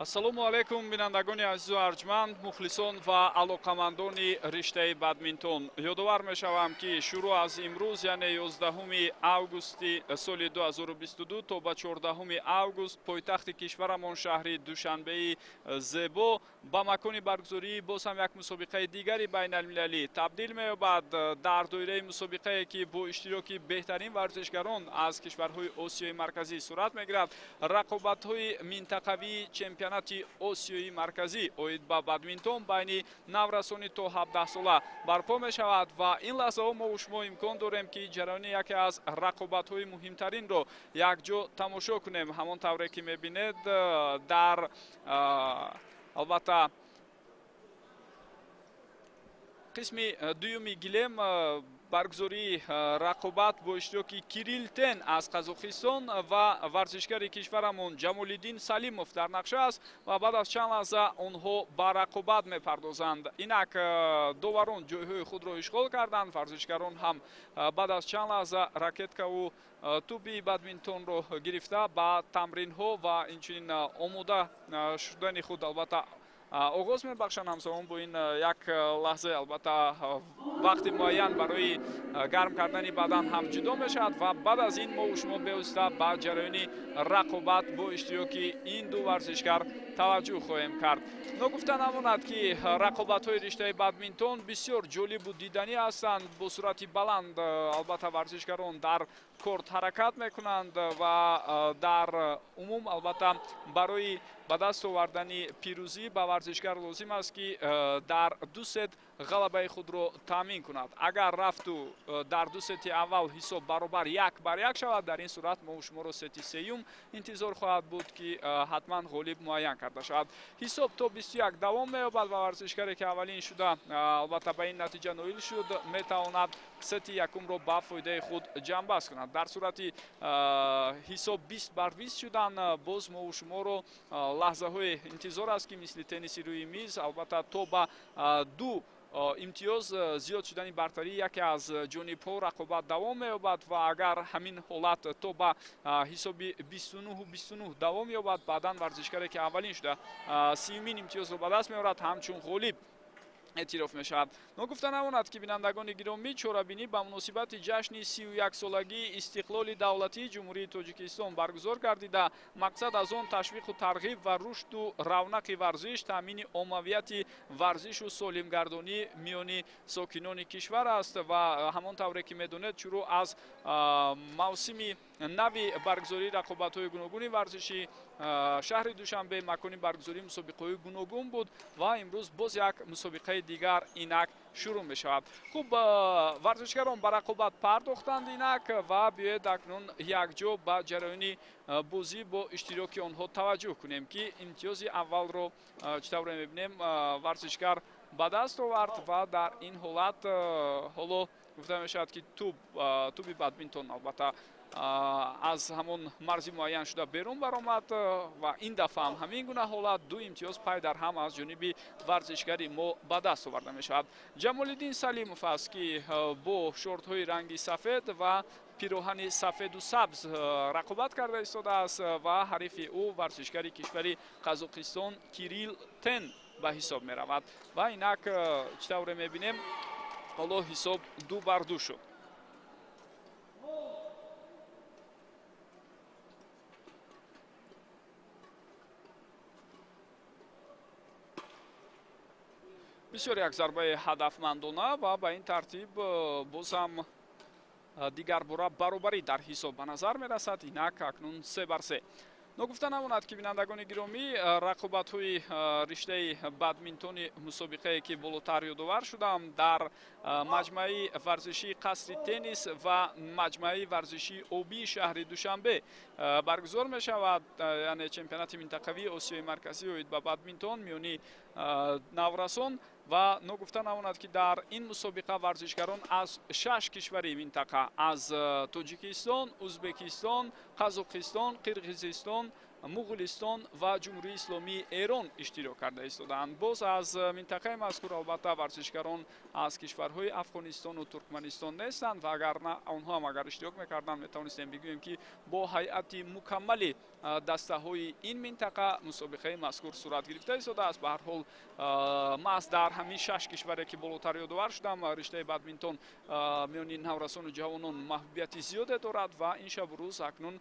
Ассалому алайкум, бинандагони азизу арҷманд, мухлисон ва алоқамандони риштаи бадминтон. Ёдовар мешавам, ки шурӯъ аз имрӯз, яъне 11 августи соли 2022 то ба 14 август, пойтахти кишварамон шаҳри Душанбеи зебо ба макони баргузории боз ҳам як мусобиқаи дигари байналмилалӣ табдил меёбад. Дар доираи мусобиқае, ки бо иштироки беҳтарин варзишгарон аз кишварҳои Осиёи Марказӣ сурат мегирад, рақобатҳои минтақавии чемпионати Осиёи Марказӣ оид ба бадминтон байни наврасони то 17 сола барпо мешавад ва ин лаҳзаҳо мо шумо имкон дорем, ки ҷараёни яке аз рақобатҳои муҳимтаринро якҷо тамошо кунем. Ҳамон тавре ки мебинед, дар албатта қисми дуюми гилем баргузории рақобат бо иштироки Кирилл Тен аз Қазоқистон ва варзишгари кишварамон Ҷамолиддин Салимов дар нақша аст ва баъд аз чанд лаҳза онҳо ба рақобат мепардозанд. Инак доварон ҷойҳои худро ишғол карданд, варзишгарон ҳам баъд аз чанд лаҳза ракеткаву тӯби бадминтонро гирифта ба тамринҳо ва инчунин омода шудани худ албатта оғоз мебахшанд. Ҳамзамон бо ин як лаҳза албатта вақти муайян барои гарм кардани бадан ҳам ҷудо мешавад ва баъд аз ин мо шумо бевосита ба ҷараёни рақобат бо иштироки ин ду варзишгар таваҷҷӯҳ хоҳем кард. Ногуфта намонад, ки рақобатҳои риштаи бадминтон бисёр ҷолибу диданӣ ҳастанд. Бо суръати баланд албатта варзишгарон дар корт ҳаракат мекунанд ва дар умум албатта барои ба даст овардани пирӯзӣ ба варзишгар лозим аст, ки дар ду сет ғалабаи худро таъмин кунад. Агар рафту дар ду сети аввал ҳисоб баробар 1-1 шавад, дар ин сурат мо шуморо сети сеюм интизор хоҳад буд, ки ҳатман ғолиб муайян карда шавад. Ҳисоб то 21 давом меёбад ва варзишгаре, ки аввалин шуда албатта ба ин натиҷа ноил шуд, метавонад сети якумро ба фоидаи худ ҷамъбаст кунад. Дар сурати ҳисоб 20-20 шудан, боз мо шуморо лаҳзаҳои интизор аст, ки мисли тенниси рӯи миз албатта то ба ду имтиёз зиёд шудани бартарии яке аз ҷонибҳо рақобат давом меёбад ва агар ҳамин ҳолат то ба ҳисоби 29-29 давом ёбад, баъдан варзишгаре, ки аввалин шуда сиюмин имтиёзро ба даст меорад, ҳамчун ғолиб эътироф мешавад. Ногуфта намонад, ки бинандагони гиромӣ, чорабинӣ ба муносибати ҷашни 31-солагии истиқлоли давлатии Ҷумҳурии Тоҷикистон баргузор гардида, мақсад аз он ташвиқу тарғиб ва рушду равнақи варзиш, таъмини оммавияти варзишу солимгардонӣ миёни сокинони кишвар аст ва ҳамон тавре ки медонед, шурӯъ аз мавсими нави баргузории рақобатҳои гуногуни варзишӣ шаҳри Душанбе макони баргузории мусобиқаҳои гуногун буд ва имрӯз боз як мусобиқаи дигар инак шурӯъ мешавад. Хуб, варзишгарон ба рақобат пардохтанд инак ва биёед акнун якҷо ба ҷараёни бозӣ бо иштироки онҳо таваҷҷӯҳ кунем, ки имтиёзи аввалро чӣ тавре мебинем варзишгар ба даст овард ва дар ин ҳолат ҳоло гуфта мешавад, ки тӯби бадминтон албатта аз ҳамон марзи муайян шуда берун баромад ва ин дафъа ҳам ҳамин гуна ҳолат ду имтиёз пай дар ҳам аз ҷониби варзишгари мо ба даст оварда мешавад. Ҷамолиддин Салимов аст, ки бо шортҳои ранги сафед ва пироҳани сафеду сабз рақобат карда истодааст ва ҳарифи ӯ варзишгари кишвари Қазоқистон Кирилл Тен ба ҳисоб меравад. Ва инак чӣ тавре мебинем, ҳоло ҳисоб 2-2 шуд. Бисёр як зарбаи ҳадафмандона ва ба ин тартиб боз ҳам дигарбора баробарӣ дар ҳисоб ба назар мерасад. Инак акнун 3-3. Ногуфта намонад, ки бинандагони гиромӣ, рақобатҳои риштаи бадминтони мусобиқае, ки болотар ёдовар шудам, дар маҷмӯаи варзишии қасри теннис ва маҷмӯаи варзишии обии шаҳри Душанбе баргузор мешавад, яъне чемпионати минтақавии Осиёи Марказӣ оид ба бадминтон миёни наврасон. Ва ногуфта намонад, ки дар ин мусобиқа варзишгарон аз 6 кишвари минтақа аз Тоҷикистон, Ӯзбекистон, Қазоқистон, Қирғизистон, Муғулистон ва Ҷумҳурии Исломии Эрон иштирок карда истодаанд. Боз аз минтақаи мазкур албатта варзишгарон аз кишварҳои Афғонистону Туркманистон нестанд ва агар на онҳо ҳам агар иштирок мекарданд, метавонистем бигӯем, ки бо ҳайати мукаммали Дастаҳои ин минтақа мусобиқаи мазкур сурат гирифта истодааст. Ба ҳар ҳол, маҳз дар ҳамин шаш кишваре, ки болотар ёдовар шудам, риштаи бадминтон миёни наврасону ҷавонон маҳбубияти зиёде дорад ва ин шабу рӯз акнун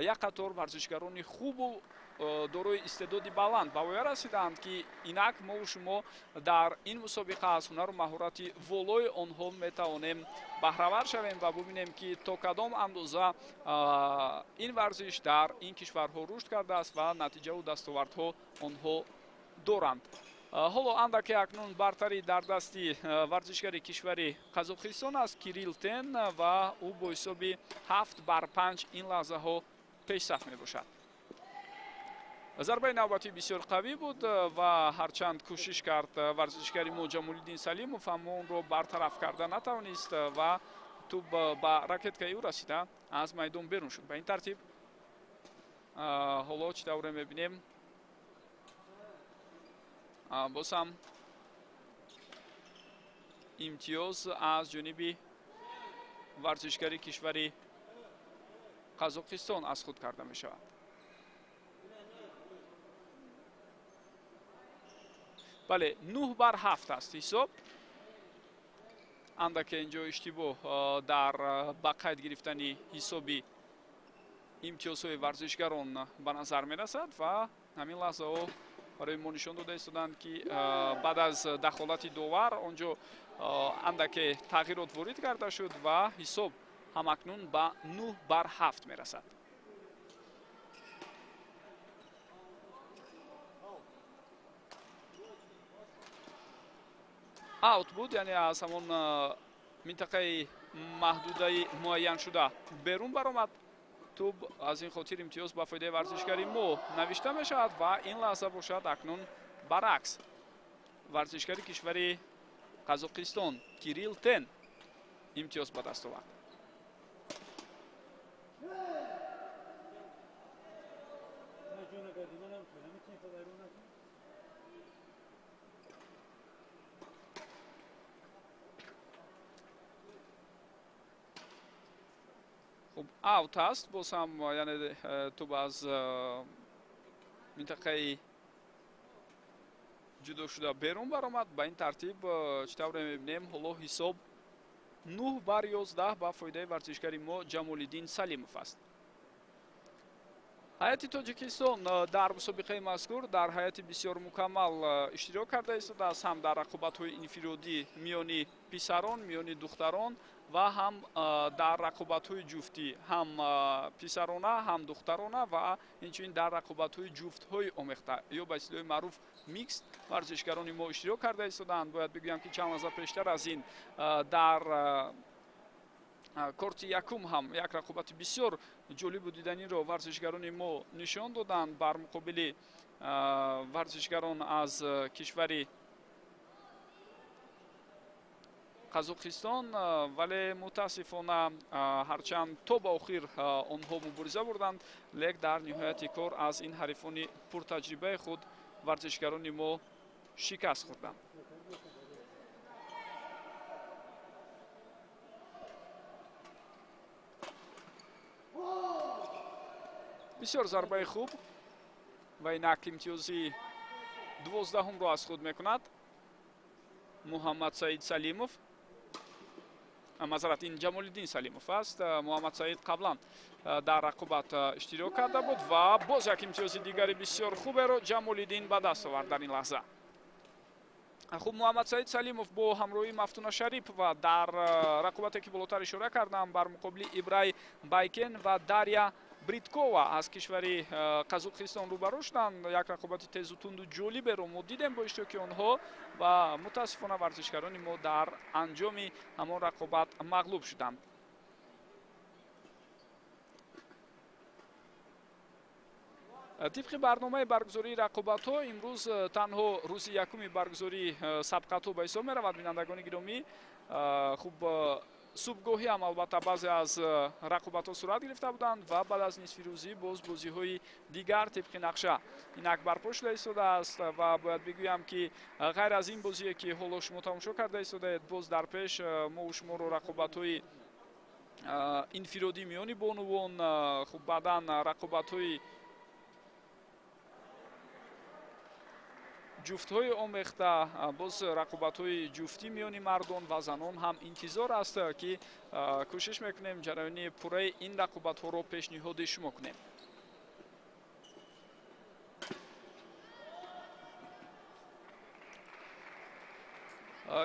як қатор варзишгарони хубу дорои истеъдоди баланд ба воя расидаанд, ки инак мову шумо дар ин мусобиқа аз ҳунару маҳорати волои онҳо метавонем баҳравар шавем ва бубинем, ки то кадом андоза ин варзиш дар ин кишварҳо рушд кардааст ва натиҷаву дастовардҳо онҳо доранд. Ҳоло андаке акнун бартарӣ дар дасти варзишгари кишвари Қазоқистон аст, Кирилл Тен, ва ӯ бо ҳисоби 7-5 ин лаҳзаҳо пешсаф мебошад. Зарбаи навбатӣ бисёр қавӣ буд ва ҳарчанд кӯшиш кард варзишгари мо Ҷамолиддин Салимов, аммо онро бартараф карда натавонист ва тӯб ба ракеткаи ӯ расида аз майдон берун шуд. Ба ин тартиб, ҳоло чӣ тавре мебинем, боз ҳам имтиёз аз ҷониби варзишгари кишвари Қазоқистон аз худ карда мешавад. Бале, 9-7 аст ҳисоб. Андаке инҷо иштибоҳ дар ба қайд гирифтани ҳисоби имтиёзҳои варзишгарон ба назар мерасад ва ҳамин лаҳзаҳо барои мо нишон дода истоданд, ки баъд аз дахолати довар он ҷо андаке тағйирот ворид карда шуд ва ҳисоб ҳамакнун ба 9-7 мерасад. Аут буд, яъне аз ҳамон минтақаи маҳдудаи муайяншуда берун баромад тӯб. Аз ин хотир имтиёз ба фоидаи варзишгари мо навишта мешавад ва ин лаҳза бошад, акнун баръакс, варзишгари кишвари Қазоқистон Кирилл Тен имтиёз ба даст овард. Хуб, аут аст боз ҳам, яъне тӯб аз минтақаи ҷудошуда берун баромад. Ба ин тартиб, чӣ тавре мебинем, ҳоло ҳисоб 9-11 ба фоидаи варзишгари мо Ҷамолиддин Салимов аст. Ҳайати Тоҷикистон дар мусобиқаи мазкур дар ҳайати бисёр мукаммал иштирок карда истодааст, ҳам дар рақобатҳои инфиродӣ миёни писарон, миёни духтарон ва ҳам дар рақобатҳои ҷуфтӣ, ҳам писарона, ҳам духтарона, ва инчунин дар рақобатҳои ҷуфтҳои омехта ё ба истилоҳи маъруф микст варзишгарони мо иштирок карда истодаанд. Бояд бигӯям, ки чанд лаҳза пештар аз ин дар корти якум ҳам як рақобати бисёр ҷолибу диданиро варзишгарони мо нишон доданд бар муқобили варзишгарон аз кишвари Қазоқистон, вале мутаассифона, ҳарчанд то ба охир онҳо мубориза бурданд, лек дар ниҳояти кор аз ин ҳарифони пуртаҷрибаи худ варзишгарони мо шикаст хӯрданд. Бисёр зарбаи хуб ва инак имтиёзи 12-умро аз худ мекунад Муҳаммадсаид Салимов. Мазарат, ин Ҷамолиддин Салимов аст. Муҳаммадсаид қаблан дар рақобат иштирок карда буд ва боз як имтиёзи дигари бисёр хуберо Ҷамолиддин ба даст овард дар ин лаҳза. Хуб, Муҳаммадсаид Салимов бо ҳамроҳии Мафтуна Шарипова дар рақобате, ки болотар ишора кардам, бар муқобили Ибрай Байкен ва Дарья Бриткова аз кишвари Қазоқистон рӯбарӯ шуданд. Як рақобати тезу тунду ҷолиберо мо дидем бо иштироки онҳо ва мутаассифона варзишгарони мо дар анҷоми ҳамон рақобат мағлуб шуданд. Тибқи барномаи баргузории рақобатҳо, имрӯз танҳо рӯзи якуми баргузории сабқатҳо ба ҳисоб меравад, бинандагони гиромӣ. Хуб, субҳгоҳӣ ҳам албатта баъзе аз рақобатҳо сурат гирифта буданд ва баъд аз нисфирӯзӣ боз бозиҳои дигар тибқи нақша инак барпо шуда истодааст. Ва бояд бигӯям, ки ғайр аз ин бозие, ки ҳоло шумо тамошо карда истодаед, боз дар пеш мову шуморо рақобатҳои инфиродӣ миёни бонувон, хуб, баъдан рақобатҳои ҷуфтҳои омехта, боз рақобатҳои ҷуфтӣ миёни мардон ва занон ҳам интизор аст, ки кӯшиш мекунем ҷараёни пурраи ин рақобатҳоро пешниҳоди шумо кунем.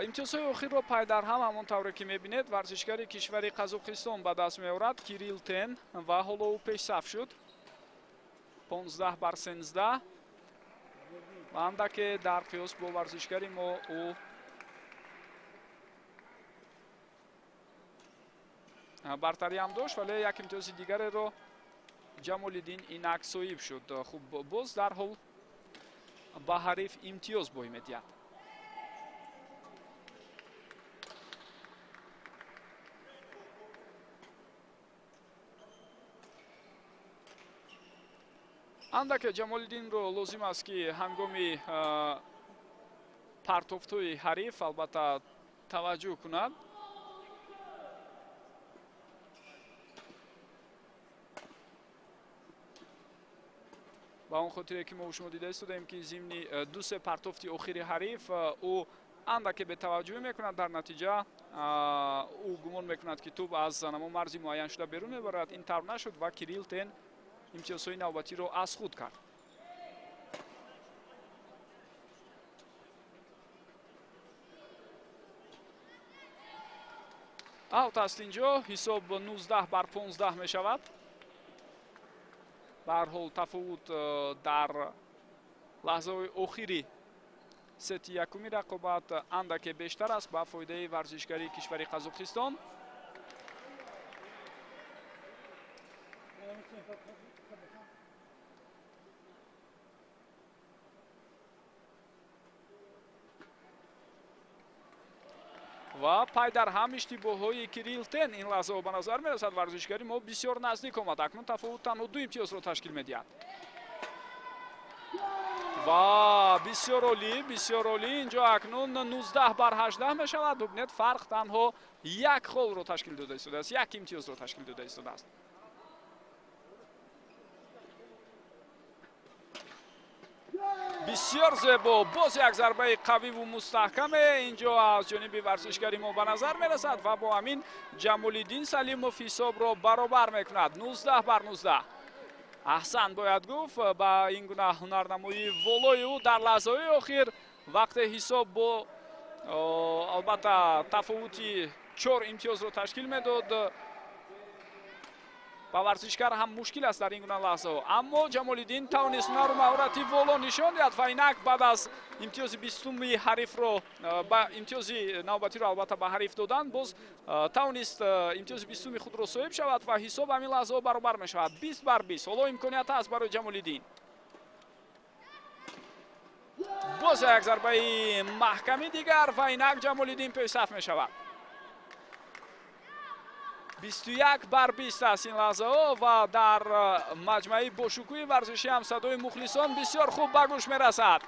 Имтиёзҳои охирро пайдарҳам ҳамон тавре ки мебинед варзишгари кишвари Қазоқистон ба даст меорад Кирилл Тен ва ҳоло ӯ пешсаф шуд 15 бар 13 ва андаке дар қиёс бо варзишгари мо ӯ бартарӣ ҳам дошт, вале як имтиёзи дигареро Ҷамолиддин инак соҳиб шуд. Хуб, боз дарҳол ба ҳариф имтиёз боҳӣ медиҳад. Андаке Ҷамолиддинро лозим аст, ки ҳангоми партофтҳои ҳариф албатта таваҷҷӯҳ кунад. Ба он хотире ки мо шумо дида истодаем, ки зимни ду-се партофти охири ҳариф ӯ андаке бетаваҷҷӯҳӣ мекунад, дар натиҷа ӯ гумон мекунад, ки тӯб аз ҳамон марзи муайяншуда берун мебарад. Ин тавр нашуд ва Кирилл Тен имтиёзҳои навбатиро аз худ кард. Аут аст инҷо, ҳисоб 19 бар 15 мешавад. Ба ҳар ҳол тафовут дар лаҳзаҳои охири сети якуми рақобат андаке бештар аст ба фоидаи варзишгари кишвари Қазоқистон. Ва пайдарҳам иштибоҳҳои Кирилл Тен ин лаҳзаҳо ба назар мерасад. Варзишгари мо бисёр наздик омад. Акнун тафовут танҳо 2 имтиёзро ташкил медиҳад. Ва бисёр олӣ, бисёр олӣ. Инҷо акнун 19 бар 18 мешавад. Бубинед, фарқ танҳо як холро ташкил дода истодааст, як имтиёзро ташкил дода истодааст. Бисёр зебо, боз як зарбаи қавиву мустаҳкаме инҷо аз ҷониби варзишгари мо ба назар мерасад ва бо ҳамин Ҷамолиддин Салимов ҳисобро баробар мекунад 19 бар 19. Аҳсан бояд гуфт ба ин гуна ҳунарнамоии волои ӯ дар лаҳзаҳои охир, вақте ҳисоб бо албатта тафовути 4 имтиёзро ташкил медод, ба варзишгар ҳам мушкил аст дар ин гуна лаҳзаҳо. Аммо Ҷамолиддин тавонист ҳунару маҳорати воло нишон диҳад ва инак баъд аз имтиёзи бистуми ҳарифро ба имтиёзи навбатиро албатта ба ҳариф додан, боз тавонист имтиёзи бистуми худро соҳиб шавад ва ҳисоб ҳамин лаҳзаҳо баробар мешавад 20 бар 20. Ҳоло имконият аст барои Ҷамолиддин. Боз як зарбаи маҳками дигар ва инак Ҷамолиддин пешсаф мешавад. 21 бар 20 аст ин лаҳзаҳо ва дар маҷмӯаи бошукӯҳи варзишӣ ҳам садои мухлисон бисёр хуб ба гӯш мерасад.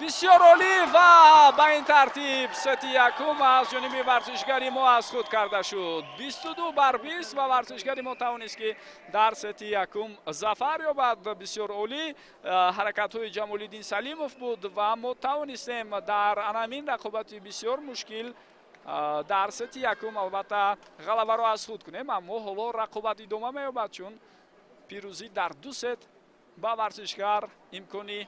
Бисёр олӣ ва ба ин тартиб сети якум аз ҷониби варзишгари мо аз худ карда шуд. 22 бар 20 ва варзишгари мо тавонист, ки дар сети якум зафар ёбад. Бисёр олӣ ҳаракатҳои Ҷамолиддин Салимов буд ва мо тавонистем дар анамин рақобати бисёр мушкил дар сети якум албатта ғалабаро аз худ кунем, аммо ҳоло рақобат идома меёбад, чун пирӯзӣ дар ду сет ба варзишгар имкони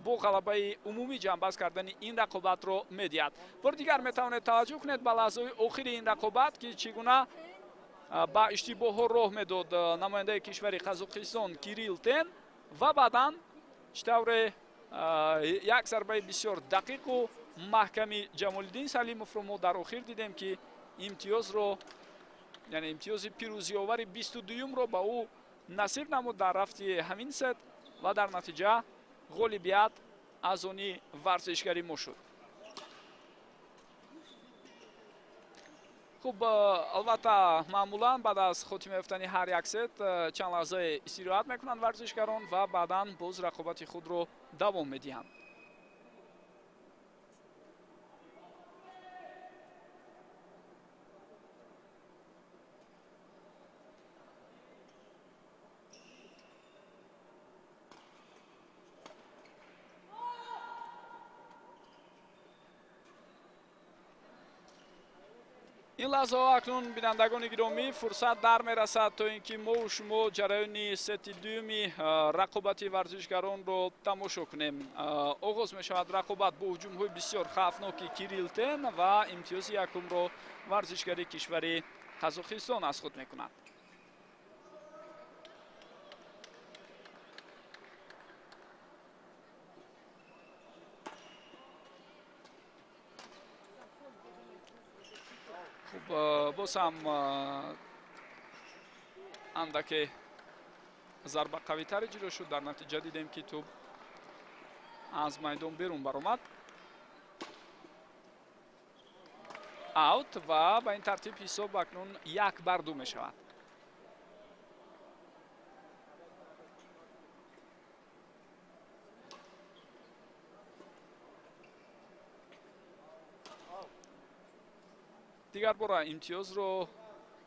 бо ғалабаи умумӣ ҷамъбаст кардани ин рақобатро медиҳад. Бори дигар метавонед таваҷҷӯҳ кунед ба лаҳзаҳои охири ин рақобат, ки чӣ гуна ба иштибоҳҳо роҳ медод намояндаи кишвари Қазоқистон Кирилл Тен ва баъдан чӣ тавре як зарбаи бисёр дақиқу маҳками Ҷамолиддин Салимовро мо дар охир дидем, ки имтиёзро, яъне имтиёзи пирӯзиовари 22-юмро ба ӯ насиб намуд дар рафти ҳамин сет ва дар натиҷа ғолибият аз они варзишгари мо шуд. Хуб, албатта маъмулан баъд аз хотима ёфтани ҳар як сет чанд лаҳзае истироҳат мекунанд варзишгарон ва баъдан боз рақобати худро давом медиҳанд. Ин лаҳзаҳо акнун, бинандагони гиромӣ, фурсат дар мерасад, то ин ки мову шумо ҷараёни сети дуюми рақобати варзишгаронро тамошо кунем. Оғоз мешавад рақобат бо ҳуҷумҳои бисёр хавфноки Кирилл Тен ва имтиёзи якумро варзишгари кишвари Қазоқистон аз худ мекунад. Хуб, боз ҳам андаке зарба қавитар иҷро шуд. Дар натиҷа дидем, ки тӯб аз майдон берун баромад. Аут, ва ба ин тартиб ҳисоб акнун 1-2 мешавад. Дигар бора имтиёзро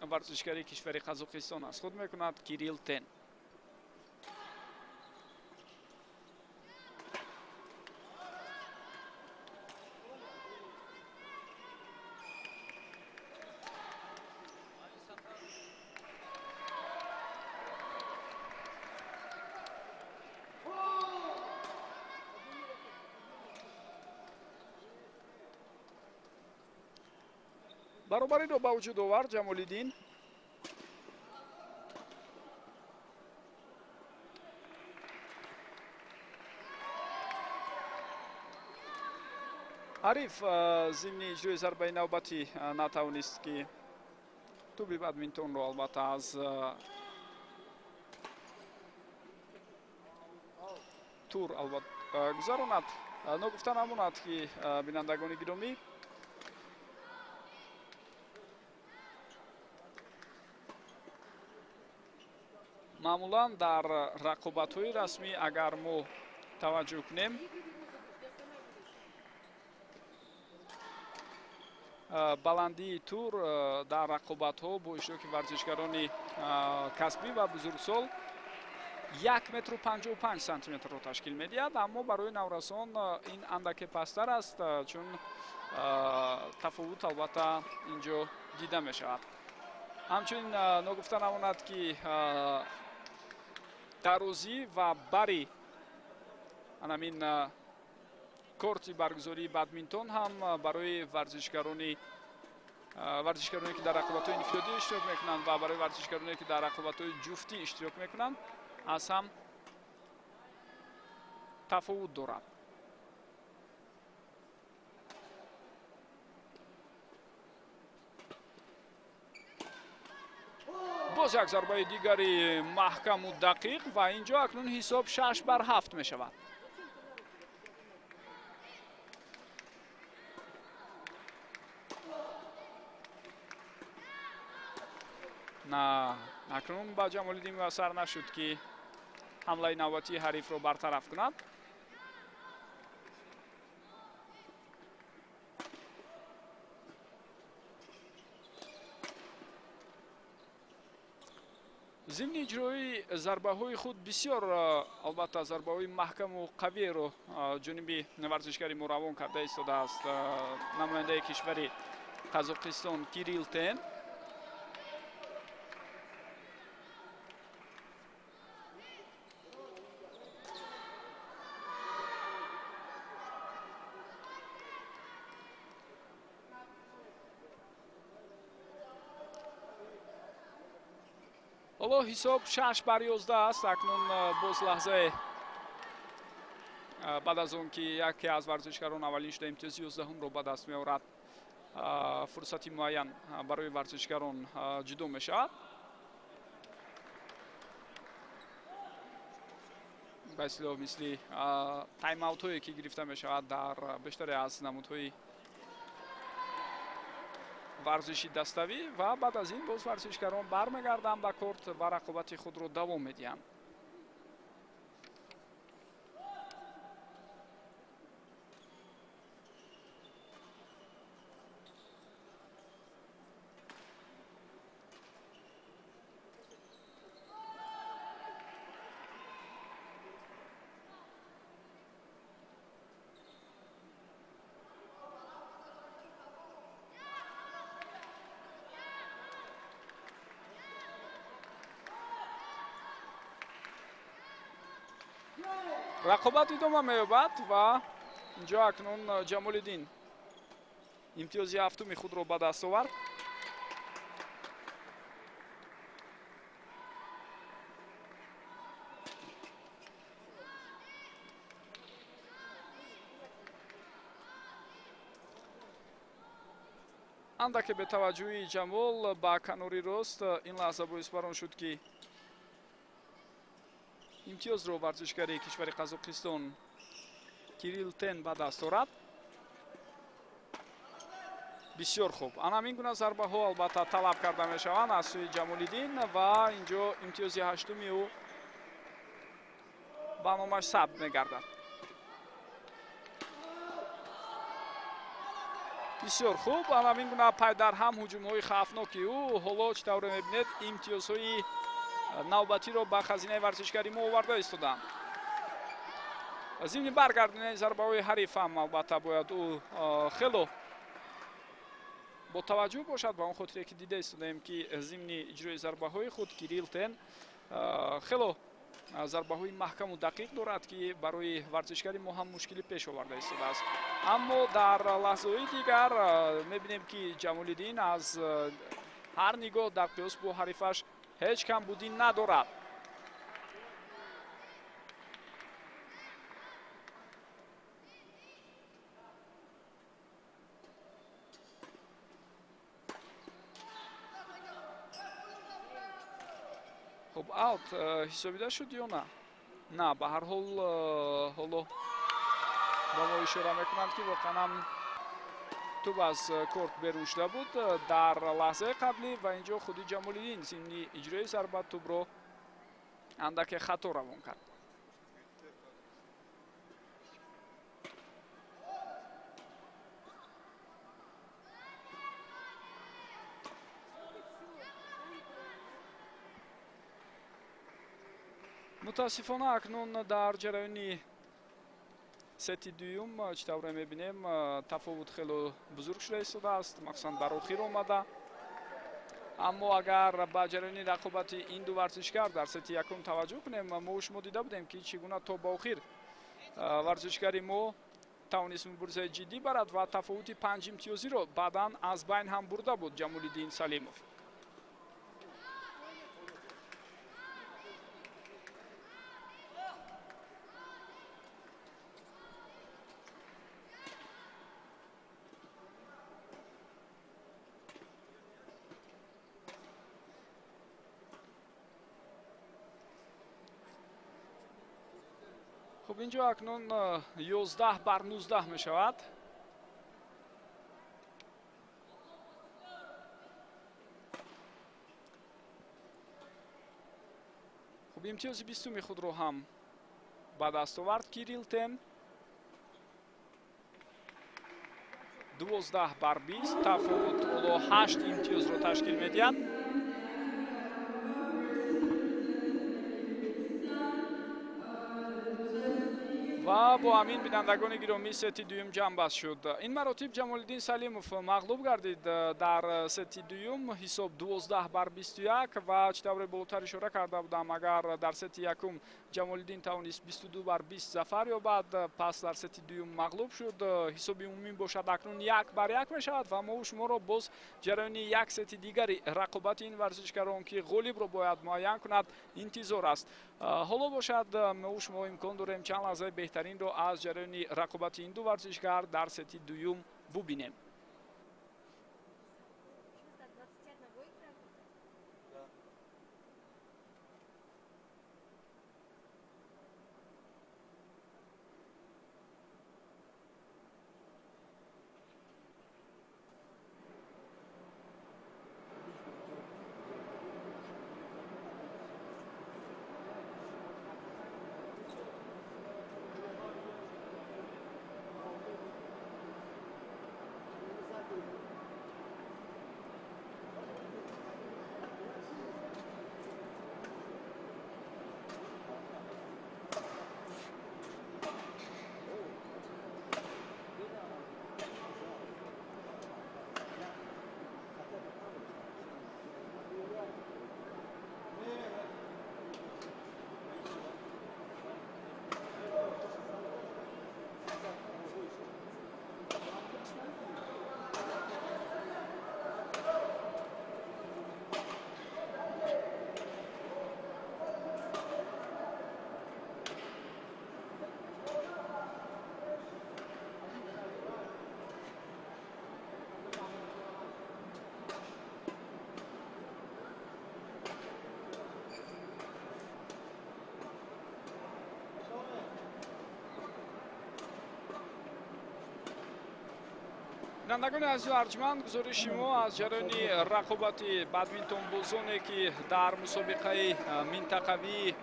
варзишгари кишвари Қазоқистон аз худ мекунад, Кирилл Тен. Баробариро ба вуҷуд овард Ҷамолиддин. Ҳариф зимни иҷрои зарбаи навбатӣ натавонист, ки тӯби бадминтонро албатта аз тур албатта гузаронад. Ногуфта намонад, ки, бинандагони гиромӣ, маъмулан дар рақобатҳои расмӣ, агар мо таваҷҷӯҳ кунем, баландии тур дар рақобатҳо бо иштироки варзишгарони касбӣ ва бузургсол 1 метру 55 сантиметрро ташкил медиҳад, аммо барои наврасон ин андаке пасттар аст, чун тафовут албатта ин ҷо дида мешавад. Ҳамчунин ногуфта намонад, ки дарозӣ ва бари анамин корти баргузории бадминтон ҳам барои варзишгароне, ки дар рақобатҳои инфиродӣ иштирок мекунанд, ва барои варзишгароне, ки дар рақобатҳои ҷуфтӣ иштирок мекунанд, аз ҳам тафовут дорад. Боз як зарбаи дигари маҳкаму дақиқ, ва ин ҷо акнун ҳисоб 6-7 мешавад. На, акнун ба Ҷамолиддин муяссар нашуд, ки ҳамлаи навбатии ҳарифро бартараф кунад. Зимни иҷрои зарбаҳои худ бисёр, албатта, зарбаҳои маҳкаму қавиеро ҷониби варзишгари мо равон карда истодааст намояндаи кишвари Қазоқистон Кирилл Тен. Ҳоло ҳисоб 6-11 аст. Акнун боз лаҳзае баъд аз он ки яке аз варзишгарон аввалин шуда имтиёзи 11-умро ба даст меорад, фурсати муайян барои варзишгарон ҷудо мешавад. Ба истилоҳ, мисли тайм-аутҳое, ки гирифта мешавад дар бештаре аз намудҳои варзиши даставӣ, ва баъд аз ин боз варзишгарон бармегарданд ба корт ва рақобати худро давом медиҳанд. Рақобат идома меёбад ва инҷо акнун Ҷамолиддин имтиёзи ҳафтуми худро ба даст овард. Андаке бетаваҷҷӯҳии Ҷамол ба канори рост ин лаҳза боис бар он шуд, ки имтиёзро варзишгари кишвари Қазоқистон Кирилл Тен ба даст орад. Бисёр хуб. Ана ҳамин гуна зарбаҳо албатта талаб карда мешаванд аз сӯи Ҷамолиддин ва инҷо имтиёзи ҳаштуми ӯ ба номаш сабт мегардад. Бисёр хуб. Ана ҳамин гуна пайдарҳам ҳуҷумҳои хавфноки ӯ ҳоло чӣ тавре мебинед имтиёзҳои навбатиро ба хазинаи варзишгари мо оварда истоданд. Зимни баргардонидани зарбаҳои ҳариф ҳам албатта бояд ӯ хело бо таваҷҷӯҳ бошад, ба он хотире ки дида истодаем, ки зимни иҷрои зарбаҳои худ Кирилл Тен хело зарбаҳои маҳкаму дақиқ дорад, ки барои варзишгари мо ҳам мушкилӣ пеш оварда истодааст. Аммо дар лаҳзаҳои дигар мебинем, ки Ҷамолиддин аз ҳар нигоҳ дар қиёс бо ҳарифаш ҳеҷ камбудӣ надорад. Хуб, аут ҳисобида шуд ё на? На, ба ҳар ҳол ҳоло ба мо ишора мекунанд, ки воқеан ҳам тӯб аз корт берун шуда буд дар лаҳзаи қаблӣ ва инҷо худи Ҷамолиддин зимни иҷрои зарба тӯбро андаке хато равон кард. Мутаассифона акнун дар ҷараёни сети дуюм чӣ тавре мебинем тафовут хело бузург шуда истодааст, махсусан бар охир омада. Аммо агар ба ҷараёни рақобати ин ду варзишгар дар сети якум таваҷҷӯҳ кунем, мо шумо дида будем, ки чӣ гуна то ба охир варзишгари мо тавонист муборизаи ҷиддӣ барад ва тафовути панҷ имтиёзиро баъдан аз байн ҳам бурда буд Ҷамолиддин Салимов. Хуб, инҷо акнун 11-19 мешавад. Хуб, имтиёзи бистуми худро ҳам ба даст овард Кирилл Тен. 12-20 тафовут ҳоло 8 имтиёзро ташкил медиҳад. Ва бо ҳамин бинандагони гиромӣ сети дуюм ҷамъбаст шуд. Ин маротиб Ҷамолиддин Салимов мағлуб гардид дар сети дуюм, ҳисоб 12-21 ва чӣ тавре болотар ишора карда будам, агар дар сети якум Ҷамолиддин тавонист 22-20 зафар ёбад, пас дар сети дуюм мағлуб шуд. Ҳисоби умумӣ бошад акнун 1-1 мешавад ва мо шуморо боз ҷараёни як сети дигари рақобати ин варзишгарон, ки ғолибро бояд муайян кунад, интизор аст. Ҳоло бошад мо шумо имкон дорем чанд лаҳзаи беҳтаринро аз ҷараёни рақобати ин ду варзишгар дар сети дуюм бубинем. Бинандагони азизу арҷманд, гузориши мо аз ҷараёни рақобати бадминтонбозоне, ки дар мусобиқаи минтақавии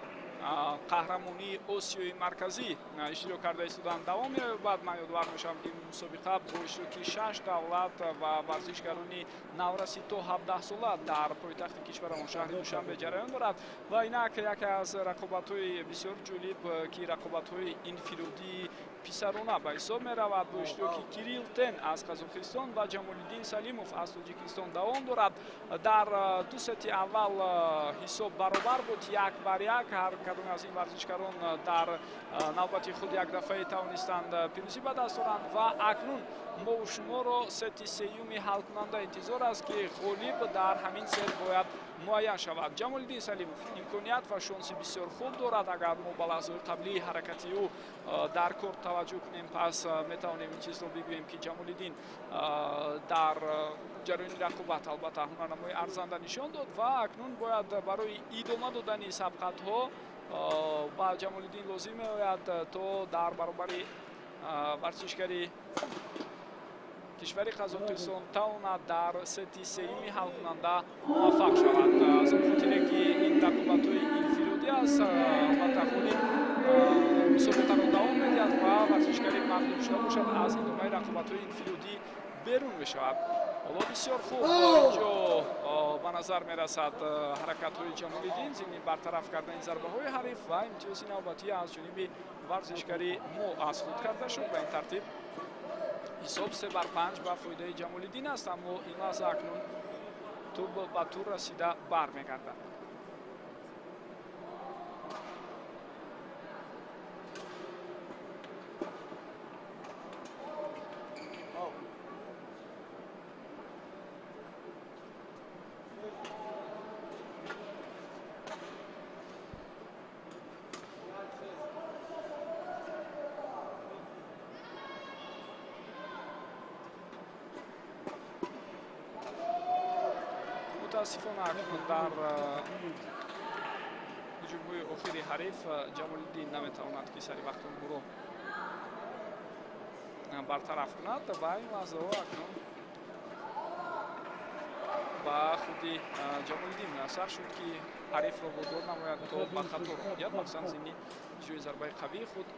қаҳрамонии Осиёи Марказӣ иштирок карда истоданд, давом меёбад. Ман ёдовар мешавам, ки мусобиқа бо иштироки 6 давлат ва варзишгарони навраси то 17 сола дар пойтахти кишварамон шаҳри Душанбе ҷараён дорад. Ва инак яке аз рақобатҳои бисёр ҷолиб, ки рақобатҳои инфиродии писарона ба ҳисоб меравад, бо иштироки Кирилл Тен аз Қазоқистон ва Ҷамолиддин Салимов аз Тоҷикистон давом дорад. Дар ду сети аввал ҳисоб баробар буд, 1-1. Ҳар кадоме аз ин варзишгарон дар навбати худ як дафъае тавонистанд пирӯзӣ ба даст оранд ва акнун мо шуморо сети сеюми ҳалкунанда интизор аст, ки ғолиб дар ҳамин сет бояд муайян шавад. Ҷамолиддин Салимов имконият ва шонси бисёр хуб дорад. Агар мо ба лаҳзаҳои қаблии ҳаракати ӯ дар корт таваҷҷӯҳ кунем, пас метавонем ин чизро бигӯем, ки Ҷамолиддин дар ҷараёни рақобат албатта ҳунарнамои арзанда нишон дод ва акнун бояд барои идома додани сабқатҳо ба Ҷамолиддин лозим меояд, то дар баробари варзишгари кишвари Қазоқистон тавонад дар сети сеюми ҳалкунанда муваффақ шавад. Аз он хотире ки ин рақобатҳои инфиродӣ аст, албатта ғолиб мусобиқаро давом медиҳад ва варзишгари мағлуб шуда бошад, аз идомаи рақобатҳои инфиродӣ берун мешавад. Ҳоло бисёр хуб инҷо ба назар мерасад ҳаракатҳои Ҷамолиддин зимни бартараф кардани зарбаҳои ҳариф ва имтиёзи навбатӣ аз ҷониби варзишгари мо аз худ карда шуд. Ба ин тартиб ҳисоб 3-5 ба фоидаи Ҷамолиддин аст, аммо ин лаҳза акнун тӯб ба тур расида бармегардад. Мутаассифона акнун дар ҳуҷумҳои охири ҳариф Ҷамолиддин наметавонад, ки сари вақт онҳоро бартараф кунад ва ин лаҳзаҳо акнун ба худи Ҷамолиддин муяссар шуд, ки ҳарифро водор намояд, то ба хато роҳ диҳад, махсусан зимни иҷрои зарбаи қавии худ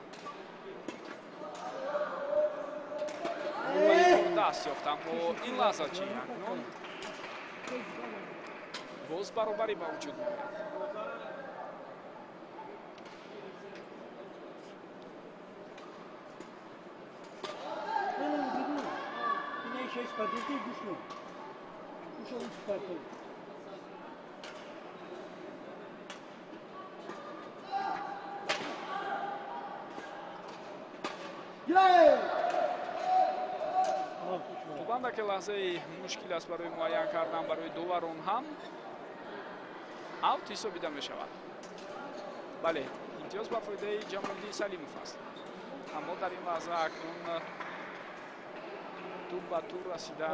даст ёфт. Аммо ин лаҳза чӣ? Акнун боз баробарӣ ба вуҷуд меояд. Хубанда ки лаҳзаи мушкил аст барои муайян кардан барои доварон ҳам аут ҳисобида мешавад. Бале, имтиёз ба фоидаи Ҷамолиддин Салимов аст, аммо дар ин лаҳза акнун тӯб ба тур расида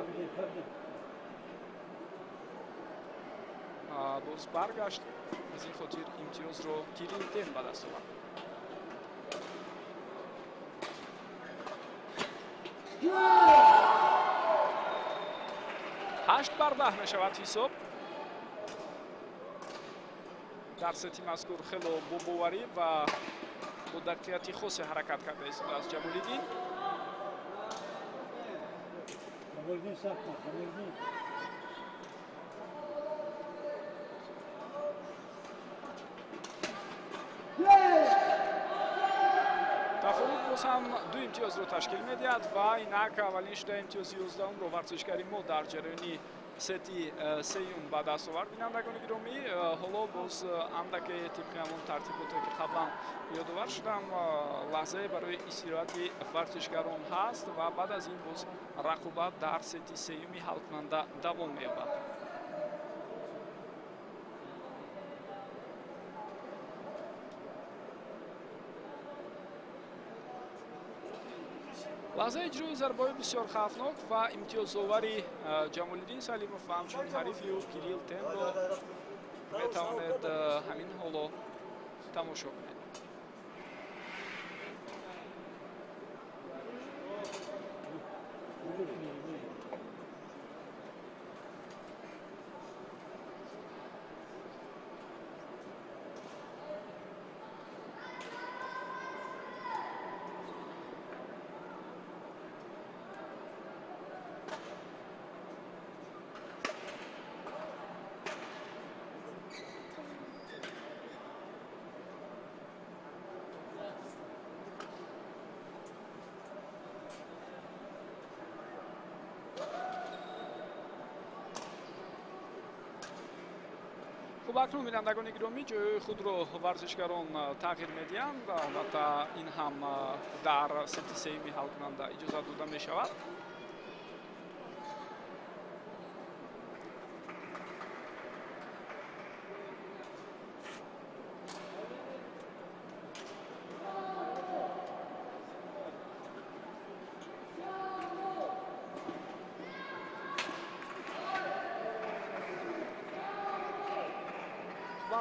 боз баргашт. Аз ин хотир имтиёзро Кирилл Тен ба даст овард. 8-10 мешавад ҳисоб. Дар сети мазкур хело бо боварӣ ва бо дақиқияти хосе ҳаракат карда истодааст Ҷамолиддин. Тафовут боз ҳам 2 имтиёзро ташкил медиҳад ва инак аввалин шуда имтиёзи 11-умро варзишгари мо дар ҷараёни сети сеюм ба даст овард. Бинандагони гиромӣ, ҳоло боз андаке тибқи ҳамон тартиботе, ки қаблан ёдовар шудам, лаҳзае барои истироҳати варзишгарон ҳаст ва баъд аз ин боз рақобат дар сети сеюми ҳалкунанда давом меёбад. Лаҳзаи иҷрои зарбаҳои бисёр хавфнок ва имтиёзовари Ҷамолиддин Салимов ва ҳамчунин ҳарифи ӯ Кирилл Тенро метавонед ҳамин ҳоло тамошо кунед. Хуб, акнун бинандагони гиромӣ, ҷойҳои худро варзишгарон тағйир медиҳанд. Албатта, ин ҳам дар сети сеюми ҳалкунанда иҷозат дода мешавад.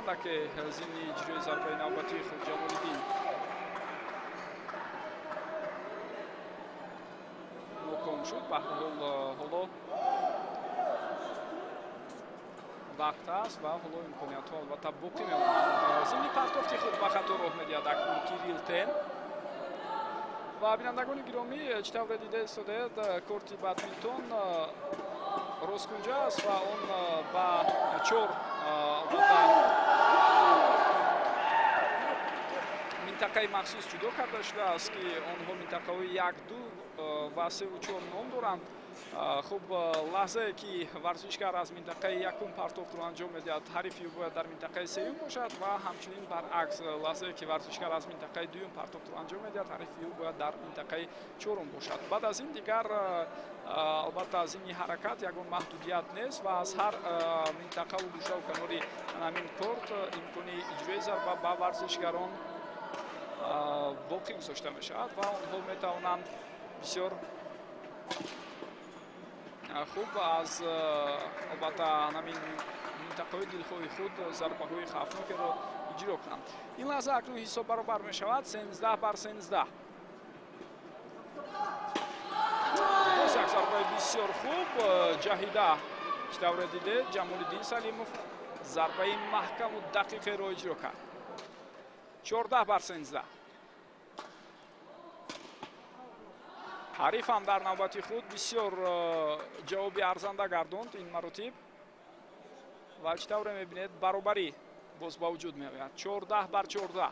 Андаке зимни иҷрои зарбаи навбатии худ Ҷамолиддин ноком шуд. Баҳрҳол ҳоло вақт аст ва ҳоло имкониятҳо албатта боқӣ мемонанд. Зимни партофти худ ба хато роҳ медиҳад акнун Кирилл Тен. Ва бинандагони гиромӣ, чӣ тавре дида истодаед, корти бадминтон росткунҷа аст ва он ба чор албатта минтақаи махсус ҷудо карда шудааст, ки онҳо минтақаҳои 1, 2 ва 3 ва 4 ном доранд. Хуб, лаҳзае ки варзишгар аз минтақаи якум партофтро анҷом медиҳад, ҳарифи ӯ бояд дар минтақаи сеюм бошад ва ҳамчунин баръакс, лаҳзае ки варзишгар аз минтақаи дуюм партофтро анҷом медиҳад, ҳарифи ӯ бояд дар минтақаи чорум бошад. Баъд аз ин дигар албатта аз ини ҳаракат ягон маҳдудият нест ва аз ҳар минтақаву гӯшаву канори ҳамин корт имкони иҷрои зарба ба варзишгарон боқӣ гузошта мешавад ва онҳо метавонанд бисёр хуб аз албатта ҳамин минтақаҳои дилхоҳи худ зарбаҳои хавфнокеро иҷро кунанд. Ин лаҳза акнун ҳисоб баробар мешавад 13 бар 13. Боз як зарбаи бисёр хуб ҷаҳида, чӣ тавре дидед, Ҷамолиддин Салимов зарбаи маҳкаму дақиқеро иҷро кард. 14 бар 13. Ҳариф ҳам дар навбати худ бисёр ҷавоби арзанда гардонд ин маротиб ва чӣ тавре мебинед, баробарӣ боз ба вуҷуд меояд, 14 бар 14.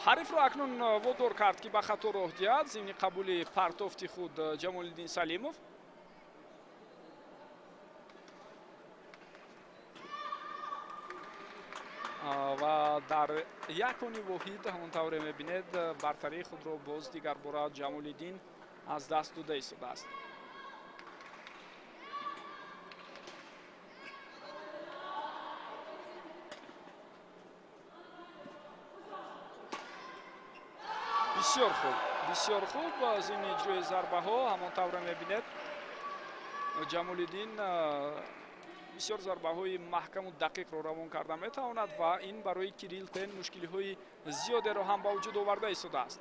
Ҳарифро акнун водор кард, ки ба хато роҳ диҳад зимни қабули партофти худ Ҷамолиддин Салимов. Ва дар якуни воҳид, ҳамон тавре мебинед, бартарии худро боз дигарбора Ҷамолиддин аз даст дода истодааст. Бисёр хуб, бисёр хуб, зимни иҷрои зарбаҳо, ҳамон тавре мебинед, Ҷамолиддин бисёр зарбаҳои маҳкаму дақиқро равон карда метавонад ва ин барои Кирилл Тен мушкилиҳои зиёдеро ҳам ба вуҷуд оварда истодааст.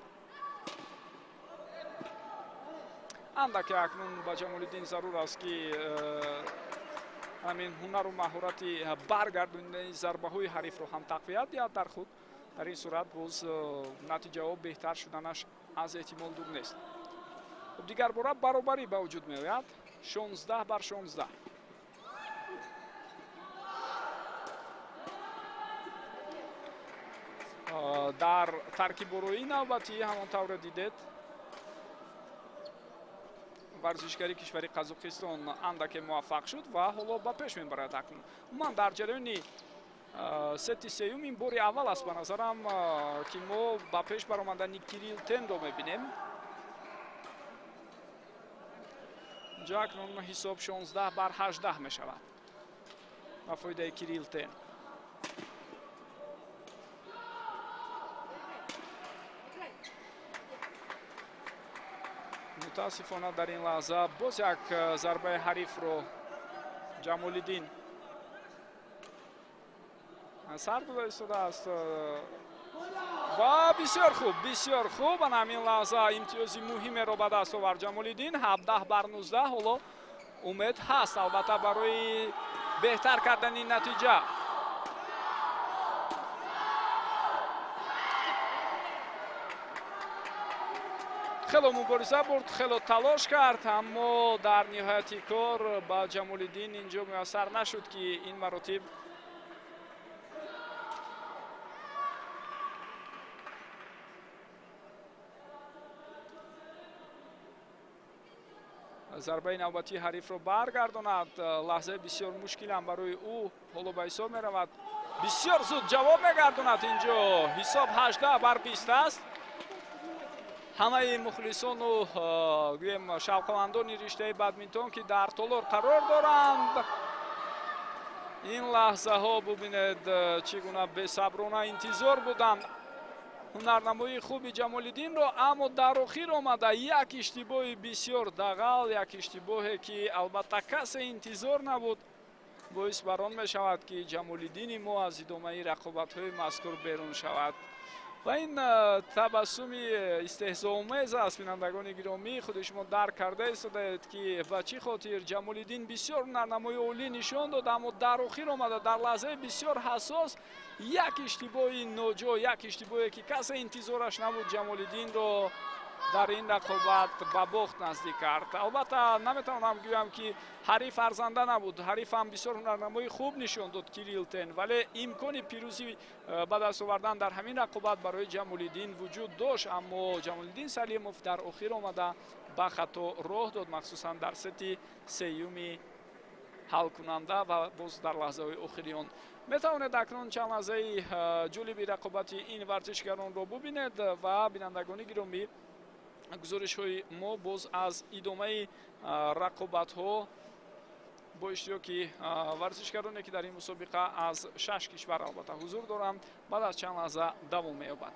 Андаке акнун ба Ҷамолиддин зарур аст, ки ҳамин ҳунару маҳорати баргардонидани зарбаҳои ҳарифро ҳам тақвият диҳад дар худ. Дар ин сурат боз натиҷаҳо беҳтар шуданаш аз эҳтимол дур нест. Дигарбора баробарӣ ба вуҷуд меояд, 16 бар 16. Дар таркиборои навбатӣ, ҳамон тавре дидед, варзишгари кишвари Қазоқистон андаке муваффақ шуд ва ҳоло ба пеш мебарад. Акнун умуман дар ҷараёни сети сеюм ин бори аввал аст, ба назарам, ки мо ба пеш баромадани Кирилл Тенро мебинем. Инҷо акнун ҳисоб 16 бар 18 мешавад ба фоидаи Кирилл Тен. Мутаассифона, дар ин лаҳза боз як зарбаи ҳарифро Ҷамолиддин сар дода истодааст ва бисёр хуб, бисёр хуб, ана ҳамин лаҳза имтиёзи муҳимеро ба даст овард Ҷамолиддин, 17 бар 19. Ҳоло умед ҳаст, албатта, барои беҳтар кардани натиҷа. Хело мубориза бурд, хело талош кард, аммо дар ниҳояти кор ба Ҷамолиддин инҷо муяссар нашуд, ки ин маротиб Зарбаи навбатии ҳарифро баргардонад. Лаҳзаи бисёр мушкилам барои ӯ ҳоло ба ҳисоб меравад. Бисёр зуд ҷавоб мегардонад. Инҷо ҳисоб 18-20 аст. Ҳамаи мухлисону, гӯем, шавқавандони риштаи бадминтон, ки дар толор қарор доранд, ин лаҳзаҳо, бубинед, чӣ гуна бесаброна интизор буданд ҳунарнамоии хуби Ҷамолиддинро. Аммо дар охир омада як иштибоҳи бисёр дағал, як иштибоҳе, ки албатта касе интизор набуд, боис бар он мешавад, ки Ҷамолиддини мо аз идомаи рақобатҳои мазкур берун шавад. Ва ин табассуми истеҳзоомез аст. Бинандагони гиромӣ, худи шумо дарк карда истодаед, ки ба чӣ хотир Ҷамолиддин бисёр ҳунарнамои олӣ нишон дод, аммо дар охир омада, дар лаҳзаи бисёр ҳассос, як иштибоҳи ноҷо, як иштибоҳе, ки касе интизораш набуд, Ҷамолиддинро дар ин рақобат ба бохт наздик кард. Албатта, наметавонам гӯям, ки ҳариф арзанда набуд. Ҳарифам бисёр ҳунарнамои хуб нишон дод, Кирилл Тен, вале имкони пирӯзӣ ба даст овардан дар ҳамин рақобат барои Ҷамолиддин вуҷуд дошт, аммо Ҷамолиддин Салимов дар охир омада ба хато роҳ дод, махсусан дар сети сеюми ҳалкунанда ва боз дар лаҳзаҳои охири он. Метавонед акнун чанд лаҳзаи ҷолиби рақобати ин варзишгаронро бубинед. Ва, бинандагони гиромӣ, гузоришҳои мо боз аз идомаи рақобатҳо бо иштироки варзишгароне, ки дар ин мусобиқа аз шаш кишвар албатта ҳузур доранд, баъд аз чанд лаҳза давом меёбад.